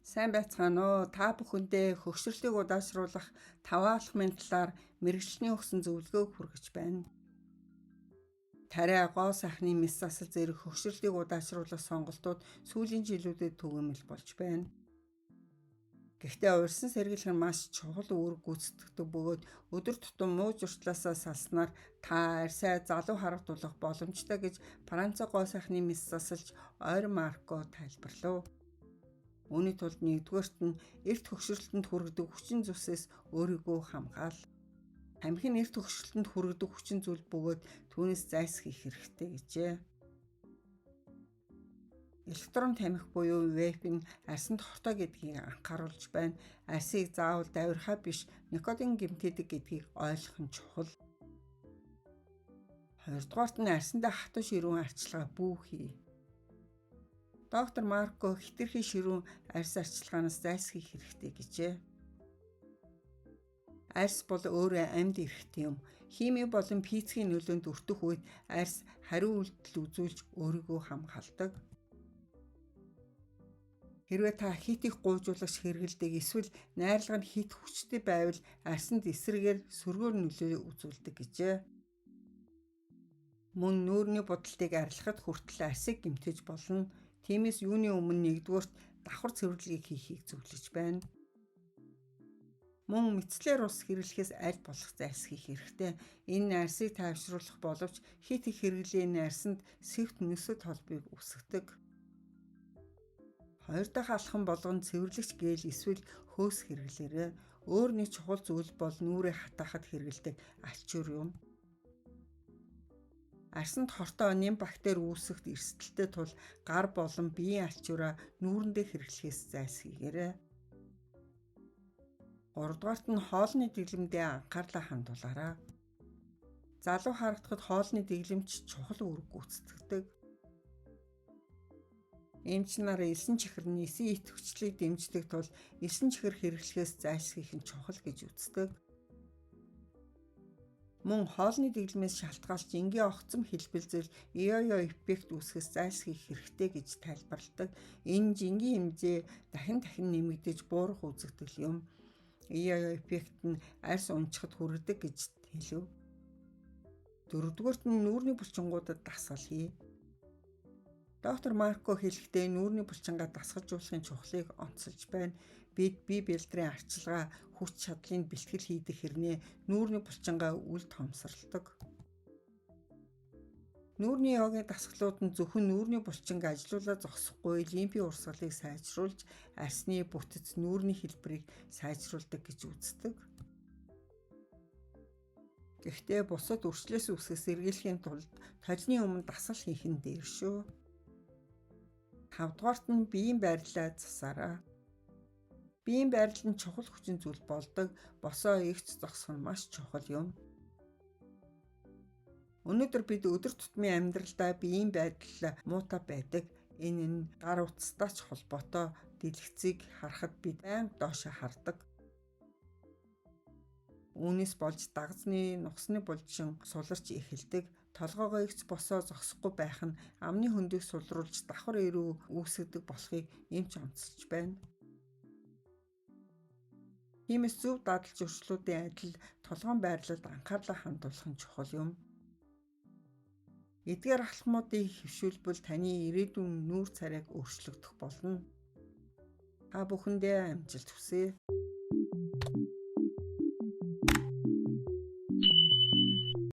Сайн байцгаана уу? Та бүхэндээ хөгшөрлийг удаашруулах 5 алхмын талаар мэргэжлийн өгсөн зөвлөгөөг хүргэж байна. Тариа, гоо сайхны мэс засал зэрэг хөгшөрлийг удаашруулах сонголтууд сүүлийн жилүүдэд түгээмэл болж байна. Гэхдээ урьдчилан сэргийлэх нь маш чухал үүрэг гүйцэтгэдэг бөгөөд өдөр тутам муу зуршлаасаа салснаар та арьсаа залуу харагдуулах боломжтой гэж Франц гоо сайхны мэс засалч Ойр Марко тайлбарлав. Үүний тулд нэгдүгээрт нь эрт хөгшөрлөлтөнд хүргэдэг хүчин зүйлсээс өөрийгөө хамгаал. Тамхи нь эрт хөгшөрлөлтөнд хүргэдэг хүчин зүйл бөгөөд түүнээс зайлсхийх хэрэгтэй гэжээ. Электрон тамхи буюу вейп нь арьсанд хортой гэдгийг анхааруулж байна. Арьсыг заавал давирхаа биш, никотин гэмтээдэг гэдгийг ойлгох нь чухал. Хоёрдугаарт нь арьсандаа хатуу ширүүн арчилгаа бүү хий. Доктор Марко хэтэрхий ширүүн арьс арчилгаанаас зайлсхийх хэрэгтэй гэжээ. Арьс бол өөрөө амьд эрхтэн юм. Хими болон физикийн нөлөөнд өртөх үед арьс хариу үйлдэл үзүүлж өөрийгөө хамгаалдаг. Хэрвээ та хэт их гуйжуулагч хэрэглэдэг эсвэл найрлага нь хэт хүчтэй байвал арьсанд эсрэгээр сөргөөр нөлөө үзүүлдэг гэжээ. Мөн нүүрний будалтыг арилгахад хүртэл арьсыг гэмтэж болно. Тиймээс юуны өмнө нэгдүгээрт давхар цэвэрлэгийг хийхийг зөвлөж байна. Мөн мицелляр ус хэрэглэхээс аль болох зайлсхийх хэрэгтэй. Энэ арьсыг тайвшруулах боловч хэт их хэрэглээ нь арьсанд сэвт нөсөт холбыг үүсгэдэг. Хоёр дахь алхам болгон цэвэрлэгч гель эсвэл хөөс хэрэглээрэй. Өөр нэг чухал зүйл бол нүүрээ хатаахад хэрэглэдэг альчуур юм. Арьсанд хортой ням бактери үүсэхэд эрсдэлтэй тул гар болон биеийн альчуураа нүүрэндээ хэрэглэхээс зайлсхийгээрэй. Гуравдугаарт нь хоолны дэглэмдээ анхаарлаа хандуулаарай. Залуу харагдахад хоолны дэглэмч чухал үүрэг гүйцэтгэдэг. Эмч нар элсэн чихэр нь эсийн идэвхжлийг дэмждэг тул элсэн чихэр хэрэглэхээс зайлсхийх нь чухал гэж үздэг. Мөн хоолны дэглэмээс шалтгаалж энгийн огцом хэлбэлзэл йо-йо эффект үүсгэхээс зайлсхийх хэрэгтэй гэж тайлбарладаг. Энэ жингийн хэмжээ дахин дахин нэмэгдэж буурах үзэгдэл юм. Йо-йо эффект нь арьс унчхад хүргэдэг гэж хэлэв. Дөрөвдүгээрт нь нүүрний булчингуудад дасгал хий. Доктор Марко хэлэхдээ нүүрний булчингаа дасгалжуулахын чухлыг онцолж байна. Бид бие бэлдрийн арчилгаа, хүч чадлын бэлтгэл хийдэг хэрнээ нүүрний булчингаа үл тоомсорладаг. Нүүрний йогийн дасгалууд нь зөвхөн нүүрний булчинг ажилуулаад зогсохгүй лимфийн урсгалыг сайжруулж, арьсны бүтэц, нүүрний хэлбэрийг сайжруулдаг гэж үздэг. Гэхдээ бусад өрчлөөс үүсгэхээс сэргийлэхийн тулд толины өмнө дасгал хийх нь дээр шүү. Тавдугаарт нь биеийн байрлалаа засаарай. Биеийн байрлал нь чухал хүчин зүйл болдог. Босоо эгц зогсох нь маш чухал юм. Өнөөдөр бид өдөр тутмын амьдралдаа биеийн байдал муутай байдаг. Энэ нь гар утастай ч холбоотой дэлгэцийг харахад бид байнга доошоо хардаг. Үүнээс болж дагазны, нугасны булчин суларч эхэлдэг. Толгойгоо эгц босоо зогсохгүй байх нь амны хөндийг сулруулж давхар эрүү үүсгэдэг болохыг эмч онцолж байна. Тиймээс зөв дадал зуршлуудын адил толгойн байрлалд анхаарлаа хандуулах нь чухал юм. Эдгээр алхмуудыг хэвшүүлбэл таны ирээдүйн нүүр царайг өөрчлөгдөх болно. Та бүхэндээ амжилт хүсье.